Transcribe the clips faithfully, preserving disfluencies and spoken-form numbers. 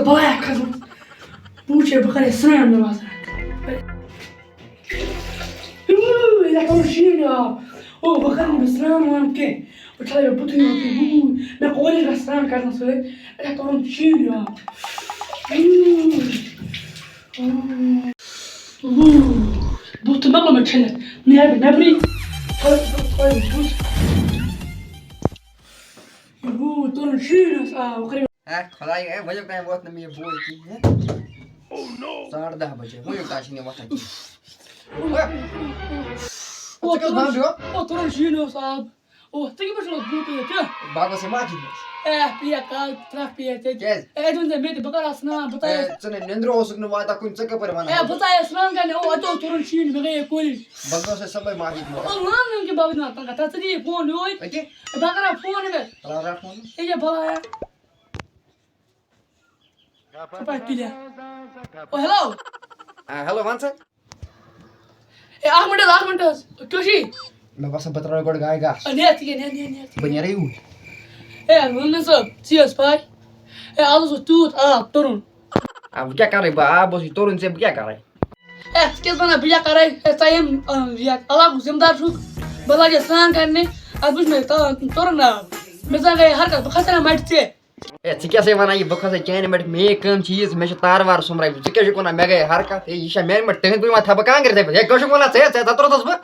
بہٕ آیا کھسُن؟ بہٕ وٕچھے، بہٕ کَرے سرٛان مےٚ باسان۔ اوٗ، یَتھ آو شیٖن آب۔ او، بہٕ کَرٕ نہٕ سرٛان وان کینٛہہ۔ بہٕ چھَلے مےٚ بُتھُے یوتُے بوٗٹھ۔ مےٚ کالج گژھِ سرٛان کَرنَس سۭتۍ۔ یَتھ آو شیٖن آب۔ اوٗ، اوٗ، بُتھ تہٕ مۄکلو مےٚ چھٔلِتھ۔ نیرٕ بہٕ نٮ۪برٕے۔ تھوڑا، تھوڑا، تھوڑا بُتھ۔ اوٗ، تُلُن شیٖن اوس آب۔ بہٕ کَرٕ ہے خۄداے، ہے، وٕنیُک تام ووت نہٕ مےٚ یہِ بوے کِہیٖنۍ، ہے۔ ساڑٕ دَہ بجے، وٕنیُک تام چھِنہٕ یہِ وۄتھان کِہیٖنۍ۔ او، ژٕ کیٛاہ اوس بنٛد یور؟ او، تُرُن شیٖن اوس آب۔ او، ژٕ کِتھ پٲٹھۍ چھُکھ بوٗٹہٕ ییٚتہِ؟ بہٕ ہا گوٚژھ یہِ مسجد منٛز۔ اے، پیٚیہِ کَل ترٛٹھ پیٚیہِ ییٚتہِ۔ کیٛازِ؟ اے، اَتہِ ؤنۍ زِ مےٚ تہِ، بہٕ کَرٕ ہا سرٛان، بہٕ اے، ترٛاوٕ ہا ژٕ نہٕ نِنٛدرٕ اوسُکھ نہٕ واتان کُنہِ، ژٕ کَپٲرۍ وَنان اے، یہِ؟ بہٕ ترٛاوٕ ہا سرٛان کَرنہِ، او، اَتہِ اوس تُرُن شیٖن، مےٚ گٔیے کُلۍ۔ بہٕ گوٚژھ ہے صُبحٲے مسجد منٛز۔ او، لان نہٕ کہِ بہٕ وٕچھِ نا تَنہٕ کَتھ، ژٕ دِ یہِ فون یورٕ۔ أتی؟ بہٕ کَرٕ ہا فون أمِس۔ رَٹھ، رَٹھ فون۔ یہِ کیٛاہ بَلایا؟ ژٕ پَتہٕ تُلہِ۔ او، ہیلو۔ آ، ہیلو، وَن سا۔ اے، اَکھ مِنٹ حظ، اَکھ مِنٹ حظ۔ کیٛاہ چھُے؟ مےٚ باسان، بہٕ ترٛاوٕ گۄڈٕ گاے گاسہٕ۔ اے، نیر ژٕ کیٛاہ، نیر، نیر، نیر ژٕ بہٕ کیٛاہ۔ نیرٕ یوٗرۍ۔ اے، ووٚن مےٚ ژٕ، ژےٚ ٲس پَے؟ اے، آز اوس تیوٗت آب تُرُن۔ آ، بہٕ کیٛاہ کَرٕ؟ بہٕ آب اوسُے تُرُن، ژےٚ بہٕ کیٛاہ کَرٕ؟ اے، ژٕ کیٛاہ وَنان، بہٕ کیٛاہ کَرَے؟ اے، ژٕ ییٚمہِ، آ، یَتھ علاقُک ذِمہٕ دار چھُکھ، بہٕ لاگے سرٛان کَرنہِ، اَتھ وٕچھ مےٚ تا-، تُرُن آب۔ مےٚ زَن گٔے حرکت، بہٕ کھَسہٕ ہا نہ مَٹہِ ژےٚ۔ اے، ژٕ کیٛاہ سا وَنان یہِ؟ بہٕ کھسے چانہِ مَٹہِ، مےٚ کٲم چھِ ییٖژ، مےٚ چھِ تارٕ وارٕ سوٚمبراومٕژ۔ ژٕ کیٛاہ چھُکھ وَنان؟ مےٚ گٔے حرکت۔ ہے، یہِ چھا میٛانہِ مَٹہِ تٕہٕنٛز؟ بہٕ ما تھاوٕ بہٕ کانٛگٕر تھٲوِتھ؟ ہے، کیٛاہ چھُکھ وَنان ژٕ؟ ہے، ژےٚ، ژےٚ ترٛووتھَس بہٕ؟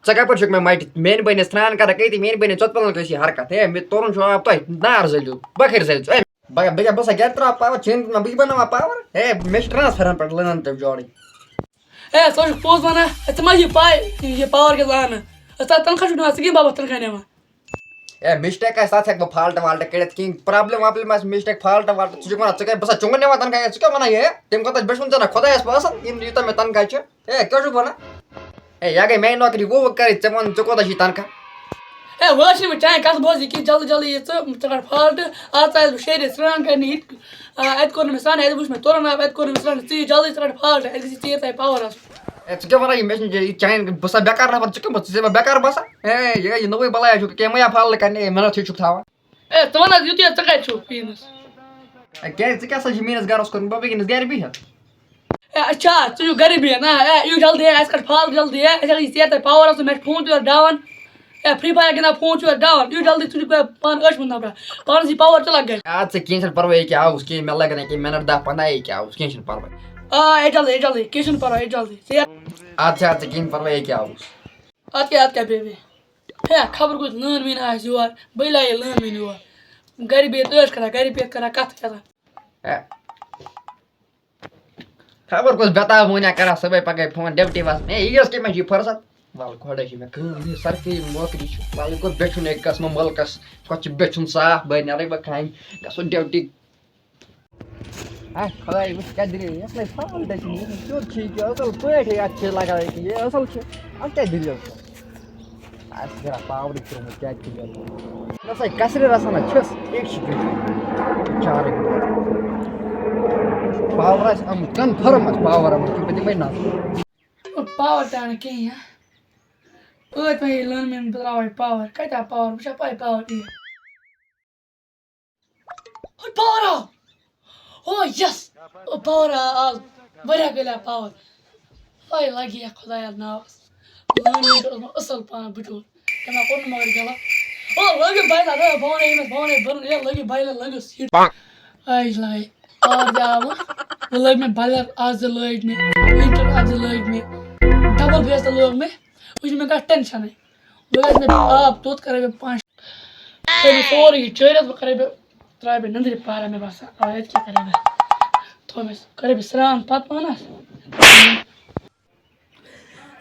ژےٚ کَپٲرۍ چھُکھ مےٚ مَٹہِ؟ میٛانہِ بَنہِ سرٛان کَران کٔرِتھ، میٛانہِ بَنہِ ژۄتپَلَن کٲنٛسہِ حرکت۔ ہے، مےٚ توٚرُن چھُ آب تۄہہِ نار زٲلِو، بۄکھٕرۍ زٲلِو۔ ہے، بہٕ کیٛاہ، بہٕ کیٛاہ، بہٕ سا گَرِ ترٛاوٕ پاوَر، چٲنۍ، بہٕ یہِ بَناوان پاوَر؟ ہے، مےٚ چھِ ٹرٛانسفَرَن پٮ۪ٹھ لٲن تہِ جوڑٕنۍ۔ اے، ژٕ چھُکھ پوٚز وَنان؟ اے، ژٕ ما چھِ پَے یہِ پاوَر کیٛاہ لانہٕ؟ اے، ژٕ تَنخواہ چھُکھ نِوان، ژٕ کَمہِ باپَتھ تَنخواہ نِوان؟ اے، mistake آسہِ، تَتھ ہٮ۪کہٕ بہٕ فالٹ والٹ کٔڑِتھ کِہیٖنۍ۔ problem وابلم آسہِ، mistake فالٹ والٹ، ژٕ چھُکھ وَنان، ژٕ کیٛاہ، بہٕ سا چون نِوان تَنخواہ، ہے، ژٕ کیٛاہ وَنان یہِ؟ ہے، تَمہِ کھۄتہٕ آسہِ بیچھُن ژےٚ نہ خۄدایَس پاسَن، یِم یوٗتاہ مےٚ تَنخواہ چھُ۔ ہے، کیٛاہ چھُکھ وَنان؟ ہے، یا گٔے میٛانہِ نوکری، وۄنۍ وۄنۍ کَرٕے ژےٚ وَن، ژےٚ کوٗتاہ چھُے تَنخواہ؟ ہے، وۄنۍ حظ چھِنہٕ مےٚ چانہِ کَتھ بوزٕنۍ کِہیٖنۍ، جلدی جلدی یہِ ژٕ، ژٕ رَٹ فالٹ، آز ژایَس بہٕ شیٚیہِ ریٚتۍ سرٛان کَرنہِ ییٚتہِ، آ، اَتہِ کوٚر نہٕ مےٚ سرٛان، اَتہِ وٕچھ مےٚ توٚرُن آب، اَتہِ کوٚر نہٕ مےٚ سرٛان، ژٕ یہِ جلدی ژٕ رَٹ فالٹ، اَتہِ گژھِ ژیٖرۍ تام پاوَر آسُن۔ ہے، ژٕ کیٛاہ وَنان یہِ؟ مےٚ چھِنہٕ یہِ چانہِ، بہٕ سا بیکار نفر، ژٕ کَمہِ، ژٕ چھے مےٚ بیکار باسان؟ ہے، یہِ گٔے یہِ نٔوٕے بَلایا چھُکھ، کیٚنٛہہ مَہ یا فالٹ کَرنہِ، ہے، محنت چھُے چھُکھ تھاوان۔ اے، ژٕ وَن حظ یُتُے حظ، ژٕ کَتہِ چھُکھ پیٖنَس؟ ہے، کیٛازِ، ژٕ کیٛاہ سا چھُکھ میٛٲنِس گَرَس کُن؟ بہٕ وٕنکیٚنَس گَرِ بِہِتھ۔ اے، اچھا، ژٕ چھُکھ گَرِ بِہِتھ نا؟ اے، یِیِو جلدی، اے، اَسہِ کَڑ فال جلدی، اے، اَسہِ ہٮ۪کہِ ژیر تام پاوَر آسُن، مےٚ چھُ فون تہِ یورٕ down۔ اے، free fire گِنٛدان، فون چھُ یورٕ down۔ یِیِو جلدی، ژٕ چھُکھ مےٚ پانہٕ ٲشمُت نفرا۔ پانَس یہِ پاوَر تہِ لَگہِ گَرِ۔ اَدٕ سا کینٛہہ چھُنہٕ پَرواے، ییٚکیٛاہ آوُس، کینٛہہ مےٚ لَگَن ییٚکیٛاہ minute دَہ پنٛداہ ییٚکیٛاہ آوُس، کینٛہہ چھُنہٕ پَرواے۔ آ، اے جلدی، اے جلدی، کینٛہہ چھُنہٕ پَرواے، اے جلدی۔ ژیر۔ اَدٕ سا، اَدٕ سا کِہیٖنۍ پَرواے، ییٚکیٛاہ آوُس۔ اَدٕ کیٛاہ، اَدٕ کیٛاہ بیٚیہِ، بیٚیہِ؟ ہے، خبر کُس لٲن میٖن آسہِ یور، بٔلۍ آیہِ لٲن میٖن یور۔ گَرِ بِہِتھ ٲش کَران، گَرِ بِہِتھ کَران کَتھ کَران۔ ہے۔ خبر کُس بٮ۪تاب ووٚنیا کَران صُبحٲے پَگہٲے فون ڈیوٹی وَسان۔ ہے، یہِ ٲس کَمہِ آیہِ چھِ یہِ فٕرصت؟ وَلہٕ گۄڈَے چھِ مےٚ کٲم، یہِ سرکٲری نوکری چھِ۔ وَلہٕ یہِ گوٚو بیچھُن أکۍ قٕسمہٕ مُلکَس۔ کَتھ چھِ بیچھُن صاف، بہٕ نیرَے بہٕ کامہِ، گژھو ڈیوٹی۔ ہے خۄداے، وٕچھ کیٛاہ دٔلیٖل، یَتھ لَگہِ فالٹ چھِ، یہِ چھُنہٕ سیوٚد چھِ یہِ کینٛہہ، اَصٕل پٲٹھۍ اَتھ چھِ لَگان یہِ کینٛہہ، یہِ اَصٕل چھِ۔ اَتھ کیٛاہ دٔلیٖل چھِ؟ اَسہِ چھِ کَران پاورٕے ترٛوومُت، کیٛاہ دٔلیٖل؟ نہ سا، کَسرِ رَژھا نہ چھَس، أکۍ چھِ گٔمٕتۍ۔ چارٕے گوٚو۔ پاور آسہِ آمُت، confirm آسہِ پاور آمُت، کہِ بہٕ دِمَے نظر۔ پاور تہِ آو نہٕ کِہیٖنۍ، ہا؟ ٲدۍ وۄنۍ ییٚلہِ لٲن مےٚ، بہٕ ترٛاوَے پاور۔ کَتہِ آو پاور؟ بہٕ چھا پَے پاور یی؟ ہے، پاور آو۔ او، یَس۔ او، پاور آو آز۔ واریاہ کٲلۍ آو پاور۔ ہاے، لَگہِ یا خۄدایا ناوَس۔ لٲن مےٚ اوس اَصٕل پَہَن بِچور۔ تٔمۍ ہا کوٚر نہٕ مگر غلط۔ او، لٲگِو بایلَر، ہے، بہٕ وَنَے ییٚمِس، بہٕ وَنَے، بہٕ وَنَے، ہے، لٲگِو بایلَر، لٲگِو سیٖٹ۔ آے لَگے۔ پاور تہِ آو وۄنۍ۔ وۄنۍ لٲگۍ مےٚ بایلَر اَکھ زٕ لٲگۍ مےٚ، ہیٖٹَر اَکھ زٕ لٲگۍ مےٚ، ڈبل فیس تہِ لوگ مےٚ۔ وۄنۍ چھُنہٕ مےٚ کانٛہہ ٹٮ۪نشَنٕے۔ وۄنۍ آسہِ مےٚ آب توٚت کَرَے مےٚ پانٛژھ تھٲے مےٚ سورُے یہِ چٲرِتھ، وۄنۍ کَرَے بہٕ، ترٛاوَے بہٕ نِندرِ پَہرا، مےٚ باسان، اَوَے اَتہِ کیٛاہ کَرَے بہٕ؟ تھوٚو مےٚ سُہ، کَرَے بہٕ سرٛان پَتہٕ پانَس۔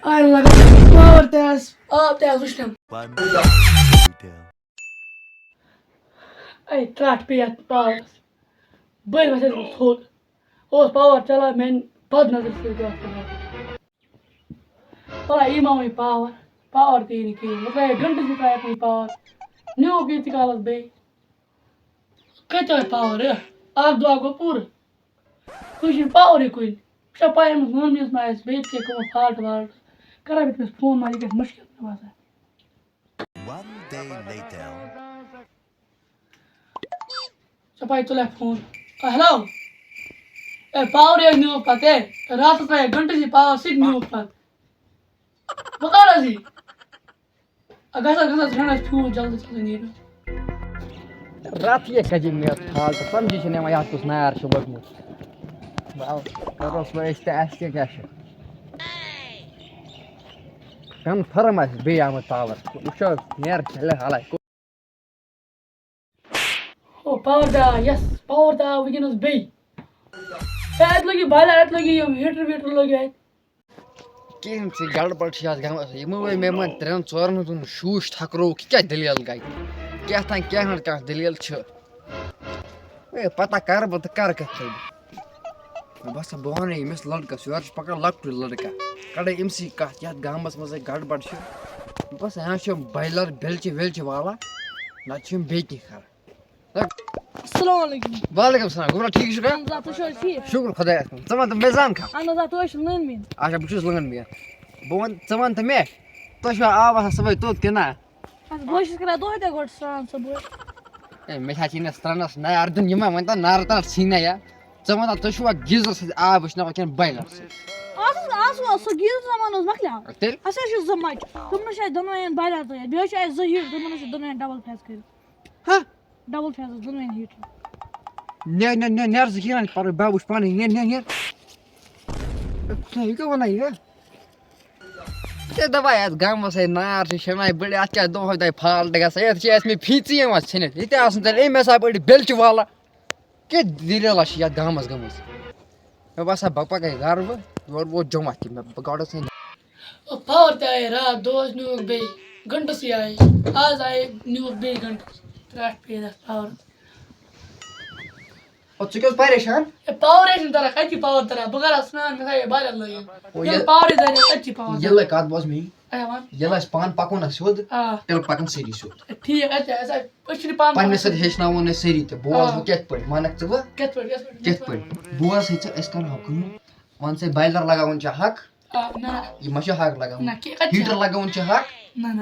آے لَگان پاوَر تہِ آسہِ، آب تہِ آسہِ وٕچھنَم۔ One hour later. اَے ترٛٹھ پیٚیہِ اَتھ پاورَس۔ بٔلۍ وَسہِ اَسہِ تھوٚد۔ اوس پاوَر چَلان میٛانہِ بَد نظرِ سۭتۍ اوس چَلان۔ پَرا یی ما وۄنۍ پاور، پاور تہِ یی نہٕ کِہیٖنۍ۔ مےٚ ترٛایے گھنٹہٕ زٕ ترٛایَکھ وۄنۍ پاور، نیوٗکھ ییٖتِس کالَس بیٚیہِ۔ کَتہِ آے پاور؟ اَکھ دۄہ گوٚو پوٗرٕ، کُنہِ چھُنہٕ پاورٕے کُنہِ۔ وٕچھا پَے أمِس مٔمِیَس ما آسہِ بیٚیہِ تہِ کینٛہہ گوٚمُت فالٹ والٹ۔ کَرا بہٕ تٔمِس فون، ما یہِ گژھِ مُشکِل مےٚ باسان۔ One day later. ژےٚ پَے تُلیا فون؟ آ، ہیلو۔ اے، پاورٕے حظ نیوٗکھ پتہٕ، اے۔ راتس ترٛایے گنٹہٕ سٕے پاور، سُہ تہِ نیوٗکھ پتہٕ۔ وۄنۍ کر حظ یی؟ اے، گژھ حظ، گژھ حظ، رَن حظ فیوٗز جلدی، جلدی نیٖرِو۔ راتھ یہِ کَجہِ مےٚ فالٹ، سَمجھی چھِنہٕ یِوان یَتھ کُس نار چھُ لوٚگمُت۔ بہٕ آو-، کَرو سُہ أسۍ تہٕ اَسہِ تہِ کیٛاہ چھُ؟ کنفرم آسہِ بیٚیہِ آمُت پاور۔ وٕچھو، نیر چھَلہِ حالے۔ او، پاور تہِ آو، یَس، پاور تہِ آو وٕنکیٚنَس بیٚیہِ۔ ہے، اَتہِ لٔگۍ یہِ بایلَر، اَتہِ لٔگۍ یِم ہیٖٹر ویٖٹر لٔگۍ اَتہِ۔ کینٛہہ ژٕ گڑبڑ چھِ یَتھ گامَس۔ یِمو ہے مےٚ یِمَن ترٛٮ۪ن ژورَن ہُنٛد شوٗش تھکروو، کہِ کیٛاہ دٔلیٖل گٔے؟ کیٛاہ تام کینٛہہ نَتہٕ کانٛہہ دٔلیٖل چھِ۔ ہے، پَتہ کَرٕ بہٕ تہٕ کَرٕ کَتھ تھٲوِ بہٕ۔ بَس، بہٕ وَنَے ییٚمِس لٔڑکَس، یورٕ چھُ پَکان لۄکٹُے لٔڑکہٕ۔ کَڑَے أمۍ سٕے کَتھ، یَتھ گامَس منٛز ہے گڑبڑ چھِ۔ بَس، یہِ چھِ بایلَر بیلچہِ ویلچہِ والان، نَتہٕ چھِ یِم بیٚیہِ کینٛہہ کَران۔ السلام علیکم۔ وعلیکم السلام۔ گوٚبرا، ٹھیٖک چھُکھا؟ اہن حظ، آ، تُہۍ چھِو حظ ٹھیٖک؟ شُکُر خۄدایَس کُن۔ ژٕ وَن تہٕ، مےٚ زان کھا؟ اہن حظ، آ، تُہۍ حظ چھِو لٲنۍ مِنۍ۔ اچھا، بہٕ چھُس لٲنۍ مِنۍ۔ بہٕ وَن، ژٕ وَن تہٕ مےٚ، تۄہہِ چھُوا آب آسان صُبحٲے توٚت کِنہٕ نہ؟ اہن حظ، بہٕ حظ چھُس کران دۄہَے دۄہَے گۄڈٕ سرٛان صُبحٲے۔ ہے، مےٚ چھا چھی نہ سرٛانَس نار دیُن، یِمَے وۄنۍ تہٕ نارٕ تَل ژھٕنۍ نہ یا۔ ژٕ وَن تہٕ، تُہۍ چھُوا گیٖزرَس سۭتۍ آب وٕشناوان کِنہٕ بایلَر سۭتۍ؟ آز حظ، آز حظ، سُہ گیٖزر زمانہٕ اوس مۄکلیو۔ تیٚلہِ؟ اَسہِ حظ چھِ زٕ مَچہِ۔ تِمَن حظ چھِ اَسہِ دۄنوَیَن بایلَر تہٕ بیٚیہِ حظ چھِ اَسہِ زٕ ہیٖٹر، تِمَن حظ چھِ دۄنوَیَن ڈبل فیز کٔرِتھ۔ ہہ؟ ڈبل فیز حظ، دۄنوَے ہیٖٹر۔ نیر، نیر، نیر، نیر ژٕ کِہیٖنۍ پَرُن، بہٕ وٕچھ پانَے، نیر، نیر، نیر۔ اے، خۄدایا، یہِ کیٛاہ وَنان یہِ؟ ژےٚ دَپان یَتھ گامَس ہے نار چھِ شٮ۪نان بٔڑِ، اَتھ کیٛاہ دۄہَے دۄہَے فالٹ گژھان؟ یَتھ چھِ اَسہِ مےٚ فیٖژٕے یِوان ژھٕنِتھ۔ یہِ تہِ آسُن تیٚلہِ اَمہِ حسابہٕ أڑۍ بیلچہِ والا۔ کیٛاہ دٔلیٖلہ چھِ یَتھ گامَس گٔمٕژ؟ مےٚ باسان، بہٕ پَکَے گَرٕ وۄنۍ، یورٕ ووت جمعہ تہِ، مےٚ، بہٕ کَڑٕ ژھٕنِتھ۔ او، پاور تہِ آیے راتھ، دۄہَس نیوٗکھ بیٚیہِ گھنٹَسٕے آیے۔ آز آیے، نیوٗکھ بیٚیہِ گھنٹَس۔ ترٛٹھ پیٚیہِ اَتھ پاورَس۔ او، ژٕ کیٛاہ اوس پریشان؟ ہے، پاورٕے چھُنہٕ تَران، کَتہِ چھُ پاور تَران؟ بہٕ کَرٕ ہا سرٛان، مےٚ تھایے بایلَر لٲگِتھ۔ او، ییٚلہِ یہِ، پاورٕے تَرِ، کَتہِ چھُ پاور ییٚلہِ تَران؟ کَتھ بوز مےٚ، اے، وَن۔ ییٚلہِ اَسہِ پانہٕ پَکُن آسہِ سیوٚد، آ۔ تیٚلہِ پَکَن سٲری سیوٚد۔ ٹھیٖک، اَدٕ کیٛاہ، اَسہِ، أسۍ چھِنہٕ پانہٕ پَنٕنِس پَکان۔ سۭتۍ ہیٚچھناوون أسۍ سٲری تہِ۔ بوز آ۔ وۄنۍ کِتھ پٲٹھۍ، مانَکھ ژٕ وۄنۍ؟ کِتھ پٲٹھۍ، کِتھ پٲٹھۍ، کِتھ کِتھ پٲٹھۍ؟ پٲٹھۍ؟ بوز، ہے ژٕ، أسۍ کَرو کٲم۔ وَن سا، بایلَر لَگاوُن چھا حق؟ آ، نہ، نہ۔ یہِ ما چھُ حق لَگاوُن؟ نہ، کہِ-، اَتہِ چھا؟ ہیٖٹر لَگاوُن چھا حق؟ نہ، نہ۔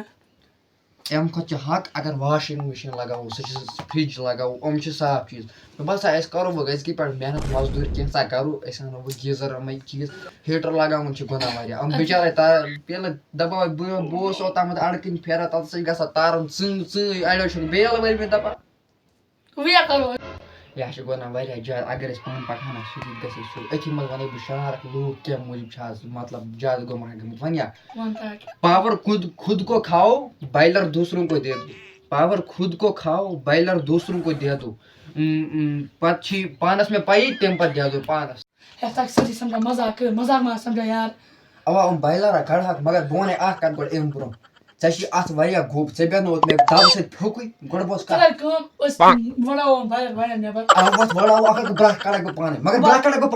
اَمہِ کھۄتہٕ چھِ حق اگر واشنگ مِشیٖن لَگاوو، سُہ چھِ فرج لَگاوو، یِم چھِ صاف چیٖز۔ مےٚ باسان، أسۍ کَرو وۄنۍ أزکہِ پٮ۪ٹھ محنت مزدوٗری، کینٛژھا کَرو، أسۍ اَنو وۄنۍ گیٖزر، یِمَے چیٖز۔ ہیٖٹر لَگاوُن چھِ گۄناہ واریاہ۔ یِم بِچارے تا-، ییٚلہِ دَپان، بہٕ، بہٕ اوسُس اوٚتامَتھ اَڑٕ کِنۍ پھیران، تَتَس ٲسۍ گژھان تارَن ژٕنٛگ ژٕنٛگ، اَڑیو چھِکھ بیل ؤرمٕتۍ دَپان۔ وۄنۍ کیٛاہ کَرو؟ یہِ ہا چھِ گۄناہ واریاہ زیادٕ۔ اگر أسۍ پانہٕ پَکہٕ ہن نہ سیوٚدُے، گژھِ ہے سیوٚد۔ أتھی منٛز وَنَے بہٕ شہرٕکۍ لوٗکھ کَمہِ موٗجوٗب چھِ آز، مطلب، زیادٕ گۄناہ گٔمٕتۍ۔ وَنہِ یا وَن تہٕ کیٛاہ؟ پاور خود، خود کو کھاؤ، بایلر دوسروں کو دے دو۔ پاور خود کو کھاؤ، بایلر دوسروں کو دے دو۔ اۭں، اۭں، پَتہٕ چھِ پانَس مےٚ پَیی، تَمہِ پَتہٕ دے دو پانَس۔ ہے، تَتھ سۭتۍ سَمجھا مَزاق، مَزاق ما سَمجھا یار۔ اَوا، یِم بایلَر ہا کَڑٕ ہاکھ، مگر بہٕ وَنَے اَکھ کَتھ گۄڈٕ اَمہِ برٛونٛہہ۔ ژےٚ چھُے اَتھ واریاہ گوٚب، ژےٚ بیٚہنووُتھ مےٚ دَب سۭتۍ پھیوٚکُے، گۄڈٕ بوز ژٕ کَتھ۔ کَر کٲم، أسۍ وَڑاوو یِم بایلَر واریاہ نٮ۪بَر۔ آ، وَتھ وَڑاوو اَکھ اَکھ، برٛکھ کَڑَکھ بہٕ پانَے، مگر برٛکھ کَڑَکھ بہٕ پانَے۔